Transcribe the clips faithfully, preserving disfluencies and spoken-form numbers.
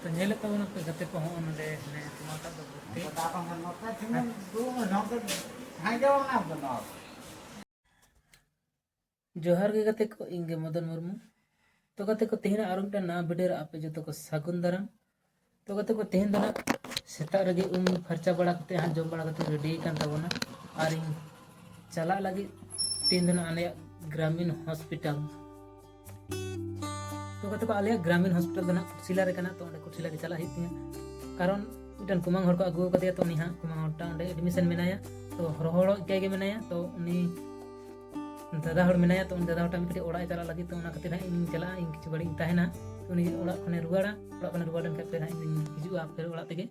ᱛᱚ ᱧᱮᱞᱮᱫ ᱛᱟᱵᱚᱱᱟᱯᱮ ᱜᱟᱛᱮ ᱠᱚᱦᱚᱸ ᱱᱚᱰᱮ ᱦᱮᱱᱟᱭᱟ, ᱛᱚ ᱱᱚᱣᱟᱴᱟᱜ ᱫᱚ ᱵᱷᱚᱨᱛᱤ᱾ ᱡᱚᱦᱟᱨ ᱜᱮ ᱜᱟᱛᱮ ᱠᱚ, ᱤᱧ ᱜᱮ ᱢᱚᱫᱚᱱ ᱢᱩᱨᱢᱩ᱾ ᱛᱚ ᱜᱟᱛᱮ ᱠᱚ, ᱛᱮᱦᱮᱧᱟᱜ ᱟᱨᱚ ᱢᱤᱫᱴᱟᱝ ᱱᱟᱣᱟ ᱵᱷᱤᱰᱤᱭᱳ ᱨᱮ ᱟᱯᱮ ᱡᱚᱛᱚ ᱠᱚ ᱥᱟᱹᱜᱩᱱ ᱫᱟᱨᱟᱢ᱾ ᱛᱚ ᱜᱟᱛᱮ ᱠᱚ, ᱛᱮᱦᱮᱧ ᱫᱚ ᱱᱟᱜ ᱥᱮᱛᱟᱜ ᱨᱮᱜᱮ ᱩᱢ ᱯᱷᱟᱨᱪᱟ ᱵᱟᱲᱟ ᱠᱟᱛᱮ ᱦᱟᱸᱜ, ᱡᱚᱢ ᱵᱟᱲᱟ ᱠᱟᱛᱮ ᱨᱮᱰᱤ ᱠᱟᱱ ᱛᱟᱵᱚᱱᱟ, ᱟᱨ ᱤᱧ ᱪᱟᱞᱟᱜ ᱞᱟᱹᱜᱤᱫ ᱛᱮᱦᱮᱧ ᱫᱚ ᱱᱟᱜ ᱟᱞᱮᱭᱟᱜ ᱜᱨᱟᱢᱤᱱ ᱦᱚᱥᱯᱤᱴᱟᱞ᱾ ᱛᱚ ᱜᱟᱛᱮ ᱠᱚ, ᱟᱞᱮᱭᱟᱜ ᱜᱨᱟᱢᱤᱱ ᱦᱚᱥᱯᱤᱴᱟᱞ ᱫᱚ ᱱᱟᱜ ᱠᱩᱴᱥᱤᱞᱟ ᱨᱮ ᱠᱟᱱᱟ᱾ ᱛᱚ ᱚᱸᱰᱮ ᱠᱩᱴᱥᱤᱞᱟ ᱜᱮ ᱪᱟᱞᱟᱜ ᱦᱩᱭᱩᱜ ᱛᱤᱧᱟᱹ, ᱠᱟᱨᱚᱱ ᱢᱤᱫᱴᱟᱱ ᱠᱩᱢᱟᱝ ᱦᱚᱲ ᱠᱚ ᱟᱹᱜᱩ ᱟᱠᱟᱫᱮᱭᱟ᱾ ᱛᱚ ᱩᱱᱤ ᱦᱟᱸᱜ ᱠᱩᱢᱟᱝ ᱦᱚᱲᱴᱟᱜ ᱚᱸᱰᱮ ᱮᱰᱢᱤᱥᱚᱱ ᱢᱮᱱᱟᱭᱟ, ᱛᱚ ᱨᱚᱦᱚᱲᱚᱜ ᱜᱮ ᱢᱮᱱᱟᱭᱟ᱾ ᱛᱚ ᱩᱱᱤ ᱫᱟᱫᱟ ᱦᱚᱲ ᱢᱮᱱᱟᱭᱟ, ᱛᱚ ᱩᱱᱤ ᱫᱟᱫᱟ ᱦᱚᱲ ᱴᱟᱜ ᱢᱤᱫᱴᱮᱡ ᱚᱲᱟᱜ ᱮ ᱪᱟᱞᱟᱜ ᱞᱟᱹᱜᱤᱫ, ᱛᱚ ᱚᱱᱟ ᱠᱷᱟᱹᱛᱤᱨ ᱦᱟᱸᱜ ᱤᱧ ᱪᱟᱞᱟᱜᱼᱟ, ᱤᱧ ᱠᱤᱪᱷᱩ ᱜᱷᱟᱹᱲᱤᱡ ᱤᱧ ᱛᱟᱦᱮᱱᱟ᱾ ᱛᱚ ᱩᱱᱤ ᱚᱲᱟᱜ ᱠᱷᱚᱱᱮ ᱨᱩᱣᱟᱹᱲᱟ, ᱚᱲᱟᱜ ᱠᱷᱚᱱᱮ ᱨᱩᱣᱟᱹᱲ ᱞᱮᱱᱠᱷᱟᱱ ᱯᱷᱤᱨ ᱦᱟᱸᱜ ᱤᱧ ᱦᱤᱡᱩᱜᱼᱟ ᱟᱯᱮ ᱚᱲᱟᱜ ᱛᱮᱜᱮ᱾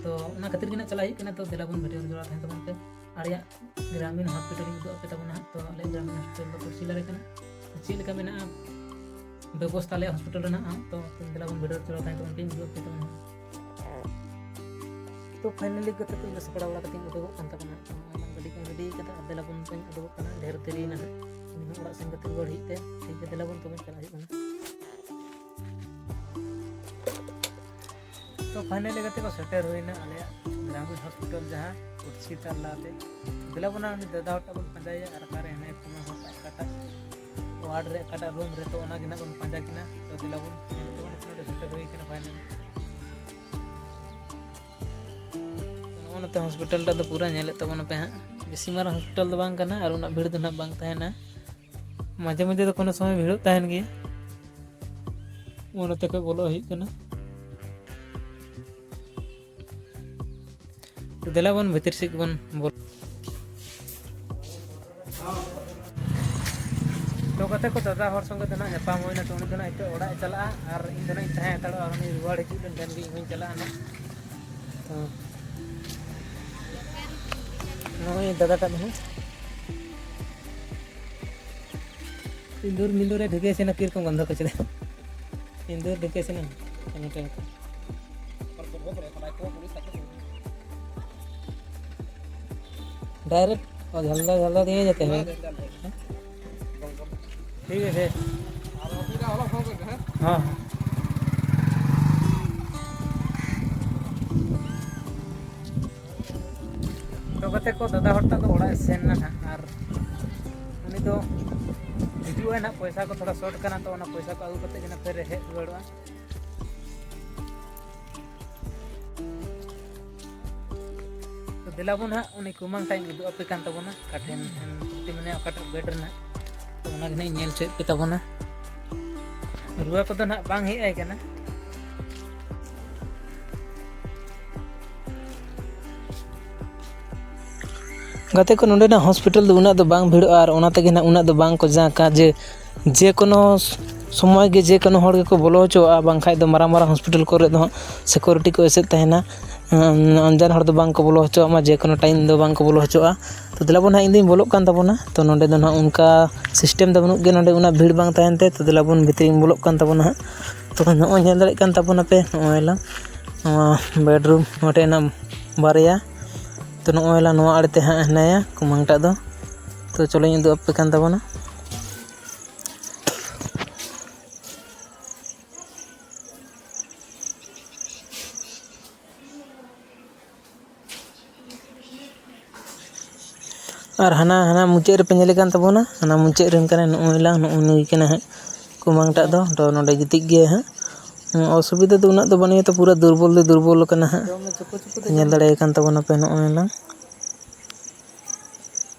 ᱛᱚ ᱚᱱᱟ ᱠᱷᱟᱹᱛᱤᱨ ᱜᱮ ᱱᱟᱜ ᱪᱟᱞᱟᱜ ᱦᱩᱭᱩᱜ ᱠᱟᱱᱟ᱾ ᱛᱚ ᱫᱮᱞᱟ ᱵᱚᱱ ᱵᱷᱤᱰᱤᱭᱳ ᱨᱮ ᱡᱚᱲᱟᱣ ᱛᱟᱦᱮᱱ ᱛᱟᱵᱚᱱ ᱯᱮ᱾ ᱟᱞᱮᱭᱟᱜ ᱜᱨᱟᱢᱤᱱ ᱦᱚᱥᱯᱤᱴᱟᱞ ᱤᱧ ᱩᱫᱩᱜ ᱟᱯᱮ ᱛᱟᱵᱚᱱᱟ ᱦᱟᱸᱜ᱾ ᱛᱚ ᱟᱞᱮᱭᱟᱜ ᱜᱨᱟᱢᱤᱱ ᱦᱚᱥᱯᱤᱴᱟᱞ ᱫᱚ ᱠᱩᱴᱥᱤᱞᱟ ᱨᱮ ᱠᱟᱱᱟ᱾ ᱪᱮᱫ ᱞᱮᱠᱟ ᱢᱮᱱᱟᱜᱼᱟ ᱵᱮᱵᱚᱥᱛᱷᱟ ᱟᱞᱮᱭᱟᱜ ᱦᱚᱥᱯᱤᱴᱟᱞ ᱨᱮᱱᱟᱜ ᱦᱟᱸᱜ, ᱛᱚ ᱫᱮᱞᱟ ᱵᱚᱱ ᱵᱷᱤᱰᱤᱭᱳ ᱨᱮ ᱡᱚᱲᱟᱣ ᱛᱟᱦᱮᱱ ᱛᱟᱵᱚᱱ ᱯᱮ, ᱤᱧ ᱩᱫᱩᱜ ᱟᱯᱮ ᱛᱟᱵᱚᱱᱟ ᱦᱟᱸᱜ᱾ ᱛᱚ ᱯᱷᱟᱭᱱᱟᱞᱤ ᱜᱟᱛᱮ ᱠᱚ, ᱤᱧ ᱫᱚ ᱥᱟᱯᱲᱟᱣ ᱵᱟᱲᱟ ᱠᱟᱛᱮᱧ ᱩᱰᱩᱠᱚᱜ ᱠᱟᱱ ᱛᱟᱵᱚᱱᱟ᱾ ᱛᱚ ᱱᱚᱜᱼᱚᱭ ᱜᱟᱹᱰᱤ ᱠᱚᱧ ᱨᱮᱰᱤ ᱠᱟᱫᱟ, ᱟᱨ ᱫᱮᱞᱟ ᱵᱚᱱ ᱛᱚᱧ ᱩᱰᱩᱠᱚᱜ ᱠᱟᱱᱟ᱾ ᱰᱷᱮᱨ ᱫᱮᱨᱤᱭᱮᱱᱟ ᱦᱟᱸᱜ, ᱩᱱᱤ ᱦᱚᱸ ᱚᱲᱟᱜ ᱥᱮᱱ ᱠᱟᱛᱮ ᱨᱩᱣᱟᱹᱲ ᱦᱩᱭᱩᱜ ᱛᱟᱭᱟ᱾ ᱴᱷᱤᱠ ᱜᱮᱭᱟ, ᱫᱮᱞᱟ ᱵᱚᱱ ᱛᱚᱵᱮ ᱪᱟᱞᱟᱜ ᱦᱩᱭᱩᱜ ᱠᱟᱱᱟ᱾ ᱛᱚ ᱯᱷᱟᱭᱱᱟᱞᱤ ᱜᱟᱛᱮ ᱠᱚ, ᱥᱮᱴᱮᱨ ᱦᱩᱭᱱᱟ ᱟᱞᱮᱭᱟᱜ ᱜᱨᱟᱢᱤᱱ ᱦᱚᱥᱯᱤᱴᱟᱞ, ᱡᱟᱦᱟᱸ ᱠᱩᱴᱥᱤ ᱛᱟᱞᱟ ᱛᱮ᱾ ᱫᱮᱞᱟ ᱵᱚᱱ ᱩᱱᱤ ᱫᱟᱫᱟ ᱦᱚᱲ ᱴᱟᱜ ᱵᱚᱱ ᱯᱟᱸᱡᱟᱭᱟ, ᱟᱨ ᱚᱠᱟᱨᱮ ᱦᱮᱱᱟᱭᱟ ᱠᱚᱢᱟ ᱦᱚᱲ ᱴᱟᱜ, ᱚᱠᱟᱴᱟᱜ ᱣᱟᱨᱰ ᱨᱮ, ᱚᱠᱟᱴᱟᱜ ᱨᱩᱢ ᱨᱮ, ᱛᱚ ᱚᱱᱟ ᱜᱮ ᱱᱟᱜ ᱵᱚᱱ ᱯᱟᱸᱡᱟ ᱠᱤᱱᱟ᱾ ᱛᱚ ᱫᱮᱞᱟ ᱵᱚᱱ, ᱱᱚᱰᱮ ᱥᱮᱴᱮᱨ ᱦᱩᱭ ᱠᱟᱱᱟ ᱯᱷᱟᱭᱱᱟᱞᱤ᱾ ᱱᱚᱜᱼᱚ ᱱᱚᱛᱮ ᱦᱚᱥᱯᱤᱴᱟᱞ ᱴᱟᱜ ᱫᱚ ᱯᱩᱨᱟᱹ ᱧᱮᱞᱮᱫ ᱛᱟᱵᱚᱱᱟᱯᱮ ᱦᱟᱸᱜ᱾ ᱵᱮᱥᱤ ᱢᱟᱨᱟᱝ ᱦᱚᱥᱯᱤᱴᱟᱞ ᱫᱚ ᱵᱟᱝ ᱠᱟᱱᱟ, ᱟᱨ ᱩᱱᱟᱹᱜ ᱵᱷᱤᱲ ᱫᱚ ᱱᱟᱜ ᱵᱟᱝ ᱛᱟᱦᱮᱱᱟ᱾ ᱢᱟᱡᱷᱮ ᱢᱟᱡᱷᱮ ᱫᱚ ᱠᱳᱱᱳ ᱥᱚᱢᱚᱭ ᱵᱷᱤᱲᱚᱜ ᱛᱟᱦᱮᱱ ᱜᱮᱭᱟ᱾ ᱱᱚᱜᱼᱚ ᱱᱚᱛᱮ ᱠᱷᱚᱱ ᱵᱚᱞᱚᱜ ᱦᱩᱭᱩᱜ ᱠᱟᱱᱟ᱾ ᱛᱚ ᱫᱮᱞᱟ ᱵᱚᱱ ᱵᱷᱤᱛᱤᱨ ᱥᱮᱫ ᱵᱚᱱ ᱵᱚᱞᱚ᱾ ᱛᱚ ᱜᱟᱛᱮ ᱠᱚ, ᱫᱟᱫᱟ ᱦᱚᱲ ᱥᱚᱸᱜᱮ ᱫᱚ ᱱᱟᱜ ᱧᱟᱯᱟᱢ ᱦᱩᱭᱱᱟ᱾ ᱛᱚ ᱩᱱᱤ ᱫᱚ ᱱᱟᱜ ᱱᱤᱛᱚᱜ ᱚᱲᱟᱜ ᱮ ᱪᱟᱞᱟᱜᱼᱟ, ᱟᱨ ᱤᱧ ᱫᱚ ᱱᱟᱜ ᱤᱧ ᱛᱟᱦᱮᱸ ᱦᱟᱛᱟᱲᱚᱜᱼᱟ᱾ ᱟᱨ ᱩᱱᱤ ᱨᱩᱣᱟᱹᱲ ᱦᱤᱡᱩᱜ ᱞᱮᱱᱠᱷᱟᱱ ᱜᱮ ᱤᱧ ᱦᱚᱸᱧ ᱪᱟᱞᱟᱜᱼᱟ ᱱᱟᱜ᱾ ᱛᱚ ᱱᱚᱜᱼᱚᱭ ᱫᱟᱫᱟ ᱴᱟᱜ ᱫᱚ ᱱᱟᱜ ᱤᱸᱫᱩᱨ ᱢᱤᱸᱫᱩᱨ ᱮ ᱰᱷᱩᱠᱮ ᱥᱮᱱᱟ, ᱠᱤᱨᱠᱚᱢ ᱜᱚᱱᱫᱷᱚ ᱠᱚ ᱪᱮᱫᱟ᱾ ᱤᱸᱫᱩᱨ ᱰᱷᱩᱠᱮ ᱥᱮᱱᱟ, ᱴᱚᱢᱮᱴᱳ ᱠᱚ᱾ डायरेक्ट और झलदा झलदा दिए जाते हैं। ठीक है, ठीक। हाँ, हाँ। ᱜᱟᱛᱮ ᱠᱚ, ᱫᱟᱫᱟ ᱦᱚᱲ ᱴᱟᱜ ᱫᱚ ᱚᱲᱟᱜ ᱮ ᱥᱮᱱ ᱱᱟ ᱱᱟᱦᱟᱜ, ᱟᱨ ᱩᱱᱤ ᱫᱚ ᱦᱤᱡᱩᱜ ᱟᱭ ᱱᱟᱦᱟᱜ, ᱯᱚᱭᱥᱟ ᱠᱚ ᱛᱷᱚᱲᱟ ᱥᱚᱨᱴ ᱠᱟᱱᱟ, ᱛᱚ ᱚᱱᱟ ᱯᱚᱭᱥᱟ ᱠᱚ ᱟᱹᱜᱩ ᱠᱟᱛᱮ ᱜᱮ ᱱᱟᱦᱟᱜ ᱯᱷᱮᱨ ᱦᱮᱡ ᱨᱩᱣᱟᱹᱲᱚᱜᱼᱟ᱾ ᱛᱚ ᱫᱮᱞᱟ ᱵᱚᱱ ᱦᱟᱸᱜ, ᱩᱱᱤ ᱠᱩᱢᱟᱝ ᱴᱟᱜ ᱤᱧ ᱩᱫᱩᱜ ᱟᱯᱮ ᱠᱟᱱ ᱛᱟᱵᱚᱱᱟ, ᱚᱠᱟ ᱴᱷᱮᱱ ᱯᱷᱩᱨᱛᱤ ᱢᱮᱱᱟᱭᱟ, ᱚᱠᱟᱴᱟᱜ ᱵᱮᱰ ᱨᱮ ᱱᱟᱦᱟᱜ, ᱛᱚ ᱚᱱᱟ ᱜᱮ ᱱᱟᱦᱟᱜ ᱤᱧ ᱧᱮᱞ ᱦᱚᱪᱚᱭᱮᱫ ᱯᱮ ᱛᱟᱵᱚᱱᱟ᱾ ᱨᱩᱣᱟᱹ ᱠᱚᱫᱚ ᱱᱟᱦᱟᱜ ᱵᱟᱝ ᱦᱮᱡ ᱟᱭ ᱠᱟᱱᱟ᱾ ᱜᱟᱛᱮ ᱠᱚ, ᱱᱚᱸᱰᱮᱱᱟᱜ ᱦᱚᱥᱯᱤᱴᱟᱞ ᱫᱚ ᱩᱱᱟᱹᱜ ᱫᱚ ᱵᱟᱝ ᱵᱷᱤᱲᱚᱜᱼᱟ, ᱟᱨ ᱚᱱᱟ ᱛᱮᱜᱮ ᱱᱟᱜ ᱩᱱᱟᱹᱜ ᱫᱚ ᱵᱟᱝ ᱠᱚ ᱡᱟᱸᱠᱟ ᱡᱮ ᱡᱮ ᱠᱳᱱᱳ ᱥᱚᱢᱚᱭ ᱜᱮ ᱡᱮ ᱠᱳᱱᱳ ᱦᱚᱲ ᱜᱮᱠᱚ ᱵᱚᱞᱚ ᱦᱚᱪᱚᱣᱟᱜᱼᱟ, ᱵᱟᱝᱠᱷᱟᱡ ᱫᱚ ᱢᱟᱨᱟᱝ ᱢᱟᱨᱟᱝ ᱦᱚᱥᱯᱤᱴᱟᱞ ᱠᱚᱨᱮ ᱫᱚ ᱦᱟᱸᱜ ᱥᱤᱠᱩᱨᱤᱴᱤ ᱠᱚ ᱮᱥᱮᱫ ᱛᱟᱦᱮᱱᱟ᱾ ᱟᱱᱡᱟᱱ ᱦᱚᱲ ᱫᱚ ᱵᱟᱝ ᱠᱚ ᱵᱚᱞᱚ ᱦᱚᱪᱚᱣᱟᱜ ᱢᱟ, ᱡᱮ ᱠᱳᱱᱳ ᱴᱟᱭᱤᱢ ᱫᱚ ᱵᱟᱝ ᱠᱚ ᱵᱚᱞᱚ ᱦᱚᱪᱚᱣᱟᱜᱼᱟ᱾ ᱛᱚ ᱫᱮᱞᱟ ᱵᱚᱱ ᱦᱟᱸᱜ, ᱤᱧ ᱫᱩᱧ ᱵᱚᱞᱚᱜ ᱠᱟᱱ ᱛᱟᱵᱚᱱᱟ᱾ ᱛᱚ ᱱᱚᱸᱰᱮ ᱫᱚ ᱱᱟᱜ ᱚᱱᱠᱟ ᱥᱤᱥᱴᱮᱢ ᱫᱚ ᱵᱟᱹᱱᱩᱜ ᱜᱮᱭᱟ, ᱱᱚᱸᱰᱮ ᱩᱱᱟᱹᱜ ᱵᱷᱤᱲ ᱵᱟᱝ ᱛᱟᱦᱮᱱ ᱛᱮ᱾ ᱛᱚ ᱫᱮᱞᱟ ᱵᱚᱱ ᱵᱷᱤᱛᱨᱤᱧ ᱵᱚᱞᱚᱜ ᱠᱟᱱ ᱛᱟᱵᱚᱱᱟ ᱦᱟᱸᱜ᱾ ᱛᱚ ᱱᱚᱜᱼᱚᱭ ᱧᱮᱞ ᱫᱟᱲᱮᱭᱟᱜ ᱠᱟᱱ ᱛᱟᱵᱚᱱᱟᱯᱮ, ᱱᱚᱜᱼᱚᱭ ᱞᱟᱝ ᱱᱚᱣᱟ ᱵᱮᱰᱨᱩᱢ ᱱᱚᱰᱮ ᱦᱮᱱᱟᱜ ᱵᱟᱨᱭᱟ᱾ ᱛᱚ ᱱᱚᱜᱼᱚᱭ ᱞᱟᱝ ᱱᱚᱣᱟ ᱟᱲᱮᱛᱮ ᱦᱟᱸᱜ ᱦᱮᱱᱟᱭᱟ ᱠᱩᱢᱟᱝ ᱴᱟᱜ ᱫᱚ᱾ ᱛᱚ ᱪᱚᱞᱚᱧ ᱩᱫᱩᱜ ᱟᱯᱮ ᱠᱟᱱ ᱛᱟᱵᱚᱱᱟ᱾ ᱟᱨ ᱦᱟᱱᱟ, ᱦᱟᱱᱟ ᱢᱩᱪᱟᱹᱫ ᱨᱮᱯᱮ ᱧᱮᱞᱮ ᱠᱟᱱ ᱛᱟᱵᱚᱱᱟ, ᱦᱟᱱᱟ ᱢᱩᱪᱟᱹᱫ ᱨᱮᱱ ᱠᱟᱱᱟᱭ, ᱱᱚᱜᱼᱚᱭ ᱞᱟᱝ, ᱱᱚᱜᱼᱚᱭ ᱱᱩᱭ ᱠᱟᱱᱟᱭ ᱦᱟᱸᱜ ᱠᱩᱢᱟᱝ ᱴᱟᱜ ᱫᱚ᱾ ᱫᱚ ᱱᱚᱰᱮ ᱜᱤᱛᱤᱡ ᱜᱮᱭᱟᱭ ᱦᱟᱸᱜ᱾ ᱦᱩᱸ, ᱚᱥᱩᱵᱤᱫᱷᱟ ᱫᱚ ᱩᱱᱟᱹᱜ ᱫᱚ ᱵᱟᱹᱱᱩᱜᱼᱟ, ᱛᱚ ᱯᱩᱨᱟᱹ ᱫᱩᱨᱵᱚᱞ ᱫᱚ ᱫᱩᱨᱵᱚᱞ ᱠᱟᱱᱟ ᱦᱟᱸᱜ᱾ ᱧᱮᱞ ᱫᱟᱲᱮᱭᱟᱭ ᱠᱟᱱ ᱛᱟᱵᱚᱱᱟᱯᱮ ᱱᱚᱜᱼᱚᱭ ᱞᱟᱝ᱾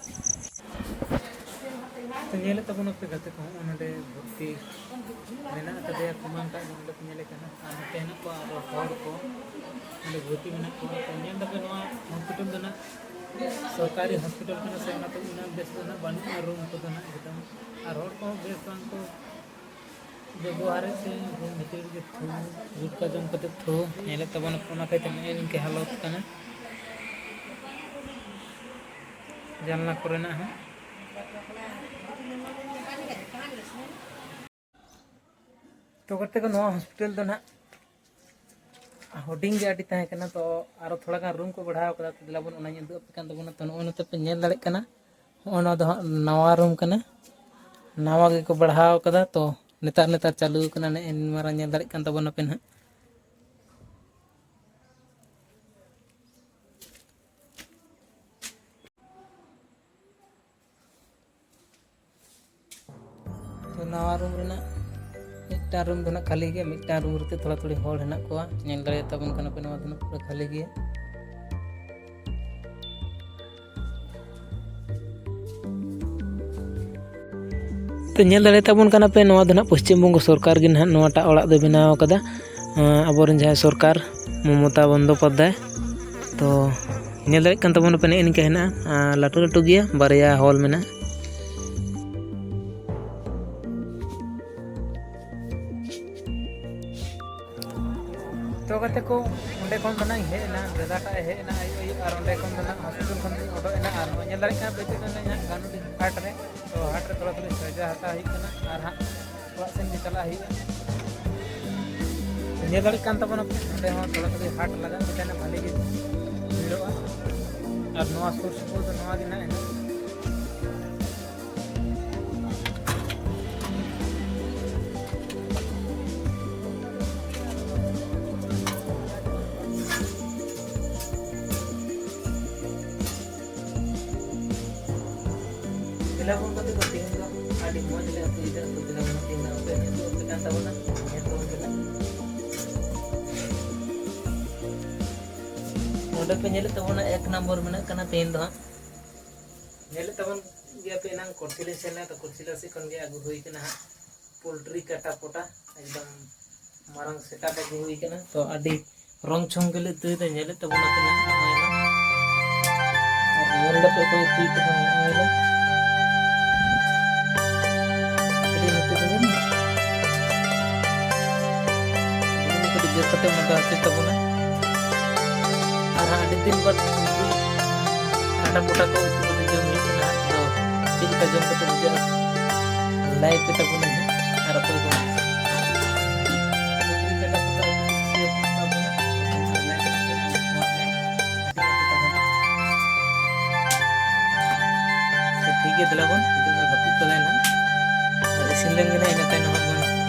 ᱛᱚ ᱧᱮᱞᱮᱫ ᱛᱟᱵᱚᱱᱟᱯᱮ ᱜᱟᱛᱮ ᱠᱚ, ᱦᱚᱸᱜᱼᱚᱭ ᱱᱚᱰᱮ ᱵᱷᱚᱨᱛᱤ ᱢᱮᱱᱟᱜ ᱟᱠᱟᱫᱮᱭᱟ ᱠᱩᱢᱟᱝ ᱴᱟᱜ, ᱱᱚᱰᱮ ᱯᱮ ᱧᱮᱞᱮ ᱠᱟᱱᱟ᱾ ᱟᱨ ᱱᱚᱛᱮ ᱦᱮᱱᱟᱜ ᱠᱚᱣᱟ ᱟᱨᱚ ᱦᱚᱲ ᱠᱚ, ᱱᱚᱰᱮ ᱵᱷᱚᱨᱛᱤ ᱢᱮᱱᱟᱜ ᱠᱚᱣᱟ᱾ ᱛᱚ ᱧᱮᱞ ᱫᱟᱯᱮ ᱱᱚᱣᱟ ᱦᱚᱥᱯᱤᱴᱟᱞ ᱫᱚ ᱱᱟᱜ ᱥᱚᱨᱠᱟᱨᱤ ᱦᱚᱥᱯᱤᱴᱟᱞ ᱠᱟᱱᱟ ᱥᱮ, ᱚᱱᱟᱛᱮ ᱩᱱᱟᱹᱜ ᱵᱮᱥ ᱫᱚ ᱱᱟᱜ ᱵᱟᱹᱱᱩᱜᱼᱟ ᱨᱩᱢ ᱠᱚᱫᱚ ᱱᱟᱜ ᱮᱠᱫᱚᱢ᱾ ᱟᱨ ᱦᱚᱲ ᱠᱚᱦᱚᱸ ᱵᱮᱥ ᱵᱟᱝ ᱠᱚ ᱵᱮᱵᱚᱦᱟᱨᱮᱫ ᱛᱮ ᱨᱩᱢ ᱵᱷᱤᱛᱤᱨ ᱨᱮᱜᱮ ᱛᱷᱩ, ᱜᱩᱴᱠᱟ ᱡᱚᱢ ᱠᱟᱛᱮ ᱛᱷᱩ᱾ ᱧᱮᱞᱮᱫ ᱛᱟᱵᱚᱱᱟ ᱯᱮ, ᱚᱱᱟ ᱠᱷᱟᱹᱛᱤᱨ ᱱᱮᱜᱼᱮ ᱱᱤᱝᱠᱟᱹ ᱦᱟᱞᱚᱛ ᱠᱟᱱᱟ ᱡᱟᱱᱞᱟ ᱠᱚᱨᱮᱱᱟᱜ ᱦᱚᱸ᱾ ᱛᱚ ᱜᱟᱛᱮ ᱠᱚ, ᱱᱚᱣᱟ ᱦᱚᱥᱯᱤᱴᱟᱞ ᱫᱚ ᱱᱟᱦᱟᱜ ᱦᱩᱰᱤᱧ ᱜᱮ ᱟᱹᱰᱤ ᱛᱟᱦᱮᱸ ᱠᱟᱱᱟ, ᱛᱚ ᱟᱨᱚ ᱛᱷᱚᱲᱟ ᱜᱟᱱ ᱨᱩᱢ ᱠᱚ ᱵᱟᱲᱦᱟᱣ ᱠᱟᱫᱟ᱾ ᱛᱚ ᱫᱮᱞᱟ ᱵᱚᱱ ᱚᱱᱟᱧ ᱩᱫᱩᱜ ᱟᱯᱮ ᱠᱟᱱ ᱛᱟᱵᱚᱱᱟ᱾ ᱛᱚ ᱱᱚᱜᱼᱚᱭ ᱱᱚᱛᱮ ᱯᱮ ᱧᱮᱞ ᱫᱟᱲᱮᱭᱟᱜ ᱠᱟᱱᱟ, ᱦᱚᱸᱜᱼᱚ ᱱᱚᱣᱟ ᱫᱚ ᱦᱟᱸᱜ ᱱᱟᱣᱟ ᱨᱩᱢ ᱠᱟᱱᱟ, ᱱᱟᱣᱟ ᱜᱮᱠᱚ ᱵᱟᱲᱦᱟᱣ ᱠᱟᱫᱟ᱾ ᱛᱚ ᱱᱮᱛᱟᱨ, ᱱᱮᱛᱟᱨ ᱪᱟᱹᱞᱩ ᱠᱟᱱᱟ, ᱱᱮᱜᱼᱮ ᱱᱤᱱ ᱢᱟᱨᱟᱝ ᱧᱮᱞ ᱫᱟᱲᱮᱭᱟᱜ ᱠᱟᱱ ᱛᱟᱵᱚᱱᱟᱯᱮ ᱱᱟᱦᱟᱜ᱾ ᱱᱟᱣᱟ ᱨᱩᱢ ᱨᱮᱱᱟᱜ ᱢᱤᱫᱴᱟᱝ ᱨᱩᱢ ᱫᱚ ᱱᱟᱜ ᱠᱷᱟᱹᱞᱤ ᱜᱮᱭᱟ, ᱢᱤᱫᱴᱟᱝ ᱨᱩᱢ ᱨᱮ ᱛᱷᱚᱲᱟ ᱛᱷᱚᱲᱤ ᱦᱚᱲ ᱦᱮᱱᱟᱜ ᱠᱚᱣᱟ᱾ ᱧᱮᱞ ᱫᱟᱲᱮᱭᱟᱜ ᱛᱟᱵᱚᱱ ᱠᱟᱱᱟ ᱯᱮ, ᱱᱚᱣᱟ ᱫᱚ ᱱᱟᱜ ᱯᱩᱨᱟᱹ ᱠᱷᱟᱹᱞᱤ ᱜᱮᱭᱟ᱾ ᱛᱚ, ᱧᱮᱞ ᱫᱟᱲᱮᱭᱟᱜ ᱛᱟᱵᱚᱱ ᱠᱟᱱᱟ ᱯᱮ, ᱱᱚᱣᱟ ᱫᱚ ᱱᱟᱜ ᱯᱚᱥᱪᱤᱢ ᱵᱚᱝᱜᱚ ᱥᱚᱨᱠᱟᱨ ᱜᱮ ᱱᱟᱦᱟᱜ ᱱᱚᱣᱟᱴᱟᱜ ᱚᱲᱟᱜ ᱫᱚᱭ ᱵᱮᱱᱟᱣ ᱟᱠᱟᱫᱟ᱾ ᱟᱸ, ᱟᱵᱚᱨᱮᱱ ᱡᱟᱦᱟᱸᱭ ᱥᱚᱨᱠᱟᱨ, ᱢᱚᱢᱚᱛᱟ ᱵᱚᱱᱫᱳᱯᱟᱫᱽᱫᱷᱟᱭ᱾ ᱛᱚ, ᱧᱮᱞ ᱫᱟᱲᱮᱭᱟᱜ ᱠᱟᱱ ᱛᱟᱵᱚᱱᱟ ᱯᱮ, ᱱᱮᱜᱼᱮ ᱱᱤᱝᱠᱟ ᱦᱮᱱᱟᱜᱼᱟ᱾ ᱟᱨ ᱞᱟᱹᱴᱩ ᱞᱟᱹᱴᱩ ᱜᱮᱭᱟ, ᱵᱟᱨᱭᱟ ᱦᱚᱞ ᱢᱮᱱᱟᱜᱼᱟ᱾ ᱛᱚ ᱜᱟᱛᱮ ᱠᱚ, ᱚᱸᱰᱮ ᱠᱷᱚᱱ ᱫᱚ ᱱᱟᱜ ᱤᱧ ᱦᱮᱡ ᱮᱱᱟ, ᱫᱟᱫᱟ ᱴᱟᱜ ᱮ ᱦᱮᱡ ᱮᱱᱟ ᱟᱹᱭᱩᱵ ᱟᱹᱭᱩᱵ, ᱟᱨ ᱚᱸᱰᱮ ᱠᱷᱚᱱ ᱫᱚ ᱱᱟᱜ ᱦᱚᱥᱯᱤᱴᱟᱞ ᱠᱷᱚᱱ ᱫᱚᱧ ᱚᱰᱚᱠ ᱮᱱᱟ᱾ ᱟᱨ ᱱᱚᱜᱼᱚᱭ ᱧᱮᱞ ᱫᱟᱲᱮᱭᱟᱜ ᱠᱟᱱᱟ ᱯᱮ, ᱪᱮᱫ ᱤᱧ ᱦᱟᱴ ᱨᱮ, ᱛᱚ ᱦᱟᱴ ᱨᱮ ᱛᱷᱚᱲᱟ ᱛᱷᱚᱲᱤ ᱥᱚᱭᱫᱟ ᱦᱟᱛᱟᱣ ᱦᱩᱭᱩᱜ ᱠᱟᱱᱟ, ᱟᱨ ᱦᱟᱸᱜ ᱚᱲᱟᱜ ᱥᱮᱱ ᱜᱮ ᱪᱟᱞᱟᱜ ᱦᱩᱭᱩᱜᱼᱟ᱾ ᱧᱮᱞ ᱫᱟᱲᱮᱭᱟᱜ ᱠᱟᱱ ᱛᱟᱵᱚᱱᱟ ᱯᱮ, ᱱᱚᱸᱰᱮ ᱦᱚᱸ ᱛᱷᱚᱲᱟ ᱛᱷᱚᱲᱤ ᱦᱟᱴ ᱞᱟᱜᱟᱜ ᱜᱮ ᱛᱟᱦᱮᱱᱟ, ᱵᱷᱟᱹᱞᱤ ᱜᱮ ᱵᱷᱤᱲᱚᱜᱼᱟ᱾ ᱟᱨ ᱱᱚᱣᱟ ᱥᱩᱨ ᱥᱩᱯᱩᱨ ᱫᱚ ᱱᱚᱣᱟ ᱜᱮ ᱱᱟᱜ ᱦᱮᱱᱟᱜᱼᱟ᱾ ᱫᱮᱞᱟ ᱵᱚᱱ ᱜᱟᱛᱮ ᱠᱚ, ᱛᱮᱦᱮᱧ ᱫᱚ ᱟᱹᱰᱤ ᱢᱚᱡᱽ ᱞᱮ ᱩᱛᱩᱭᱮᱫᱟ᱾ ᱛᱚ ᱫᱮᱞᱟ ᱵᱚᱱ, ᱛᱮᱦᱮᱧ ᱫᱚ ᱟᱯᱮ ᱦᱚᱸ ᱩᱛᱩ ᱟᱯᱮ ᱠᱟᱱ ᱛᱟᱵᱚᱱᱟ, ᱧᱮᱞ ᱛᱟᱵᱚᱱ ᱯᱮ ᱱᱟᱜ᱾ ᱱᱚᱸᱰᱮ ᱯᱮ ᱧᱮᱞᱮᱫ ᱛᱟᱵᱚᱱᱟ, ᱮᱠ ᱱᱚᱢᱵᱚᱨ ᱢᱮᱱᱟᱜ ᱠᱟᱱᱟ ᱛᱮᱦᱮᱧ ᱫᱚ ᱦᱟᱸᱜ᱾ ᱧᱮᱞᱮᱫ ᱛᱟᱵᱚᱱ ᱜᱮᱭᱟ ᱯᱮ, ᱮᱱᱟᱝ ᱠᱚᱨᱥᱤᱞᱟ ᱥᱮᱱ ᱞᱮᱱᱟ, ᱛᱚ ᱠᱚᱨᱥᱤᱞᱟ ᱥᱮᱫ ᱠᱷᱚᱱ ᱜᱮ ᱟᱹᱜᱩ ᱦᱩᱭ ᱠᱟᱱᱟ ᱦᱟᱸᱜ᱾ ᱯᱳᱞᱴᱨᱤ ᱠᱟᱴᱟ ᱯᱚᱴᱟ ᱮᱠᱫᱚᱢ ᱢᱟᱨᱟᱝ ᱥᱮᱴᱟᱯ ᱟᱹᱜᱩ ᱦᱩᱭ ᱠᱟᱱᱟ᱾ ᱛᱚ ᱟᱹᱰᱤ ᱨᱚᱝ ᱪᱷᱚᱝ ᱜᱮᱞᱮ ᱩᱛᱩᱭᱮᱫᱟ, ᱧᱮᱞᱮᱫ ᱛᱟᱵᱚᱱᱟ ᱯᱮ ᱱᱟᱜ, ᱱᱚᱜᱼᱚᱭ ᱱᱟᱜ᱾ ᱟᱨ ᱧᱮᱞ ᱫᱟᱯᱮ ᱚᱠᱚᱭ ᱩᱛᱩᱭᱮᱫ ᱛᱟᱵᱚᱱᱟ, ᱱᱚᱜᱼᱚᱭ ᱱᱟᱜ᱾ ᱟᱹᱰᱤ ᱱᱚᱛᱮ ᱛᱟᱵᱚᱱ᱾ ᱵᱩᱞᱩᱝ ᱠᱟᱹᱴᱤᱡ ᱡᱳᱨ ᱠᱟᱛᱮ ᱚᱱᱟ ᱫᱚ ᱦᱟᱹᱥᱩᱭ ᱛᱟᱵᱚᱱᱟ᱾ ᱟᱨ ᱦᱟᱸᱜ ᱟᱹᱰᱤ ᱫᱤᱱ ᱵᱟᱫᱽ ᱠᱟᱴᱟ ᱯᱚᱴᱟ ᱠᱚ ᱩᱛᱩ ᱠᱟᱛᱮ ᱡᱚᱢ ᱦᱩᱭᱩᱜ ᱠᱟᱱᱟ ᱦᱟᱸᱜ᱾ ᱛᱚ ᱪᱮᱫ ᱞᱮᱠᱟ ᱡᱚᱢ ᱠᱟᱛᱮ ᱵᱩᱡᱷᱟᱹᱜᱼᱟ? ᱞᱟᱭᱤᱠ ᱯᱮ ᱛᱟᱵᱚᱱᱟ ᱦᱟᱸᱜ᱾ ᱟᱨ ᱚᱠᱚᱭ ᱠᱚ ᱛᱚ ᱴᱷᱤᱠ ᱜᱮᱭᱟ, ᱫᱮᱞᱟ ᱵᱚᱱ ᱱᱤᱛᱚᱜ ᱫᱚ ᱨᱟᱹᱯᱩᱫ ᱛᱟᱞᱮ ᱱᱟᱜ᱾ ᱟᱨ ᱤᱥᱤᱱ ᱞᱮᱱ ᱜᱮ ᱱᱟᱜ, ᱤᱱᱟᱹ ᱛᱟᱭᱱᱚᱢ ᱦᱟᱸᱜ ᱵᱚᱱ